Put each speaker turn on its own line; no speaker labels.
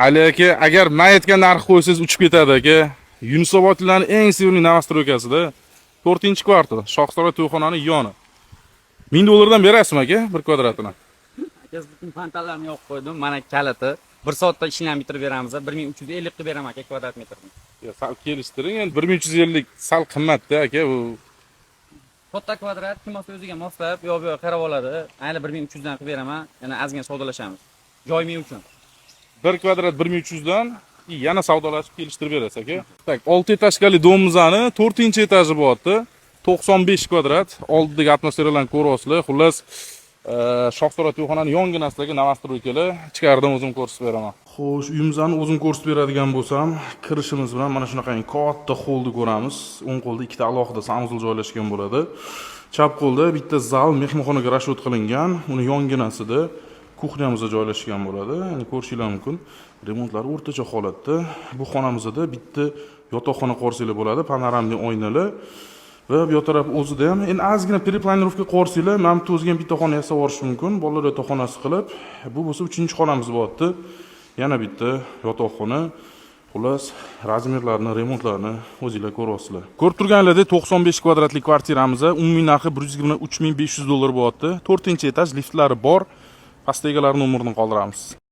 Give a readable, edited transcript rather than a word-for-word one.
Ali aka, agar man aytgan narx qo'ysangiz, uchib ketadi, aka. Yunusobodlarning eng sevimli новостройка sida, to'rtinchi kvartal, Shohsaroy to'yxonani yoni. 1000 dollardan berasizmi, aka, bir kvadratini?
Aka, butun fontanlarni yoqib qo'ydim. Mana kaliti. Bir soatda ishini ham bitirib beramiz. 1350 qilib beraman, aka, kvadrat metrni.
Ya, sal kelishtiring endi, 1350 sal qimmatda, aka, bu.
Katta kvadrat, kim olsa, o'ziga moslab, u yoq bu yoqqa qarab oladi. Ayni 1300 dan qilib beraman. Yana ozgina savdolashamiz. Joy men uchun.
Bir kvadrat 1300 dan yana savdolashib, kelishtirib berasiz, aka. Так, olti этажка li дом imizni to'rtinchi etaji bo'lyapti, 95 kvadrat. Oldidagi atmosferalarni ko'ryapsizlar. Xullas, Shohsaroy to'yxonani yonginasidagi новостройка lar. Ichkaridan o'zim ko'rsatib beraman. Xo'sh, uyimizni o'zim ko'rsatib beradigan bo'lsam, kirishimiz bilan mana shunaqangi katta holni ko'ramiz. O'ng qo'lda ikkita alohida санузел joylashgan bo'ladi. Chap qo'lda bitta zal, mehmonxonaga расчет qilingan. Uni yonginasida кухня miz joylashgan bo'ladi. Ya'ni ko'rishinglar mumkin, remontlari o'rtacha holatda. Bu xonamizda bitta yotoqxona ko'rsanglar bo'ladi, панорамный oynalar va bu yoq taraf o'zida ham endi ozgina перепланировка qilib, mana bu o'ziga ham bitta xona yasab yuborish mumkin, bolalar yotoqxonasi qilib. Bu bo'lsa uchinchi xonamiz bo'lyapti, yana bitta yotoqxona. Xullas, размер larni, remontlarni o'zinglar ko'ryapsizlar. Ko'rib turganlaridek, 95 kvadratli kvartiramiz umumiy narxi 123 500 dollar bo'lyapti. To'rtinchi etaj, liftlari bor. Pastda egalari nomerini qoldiramiz.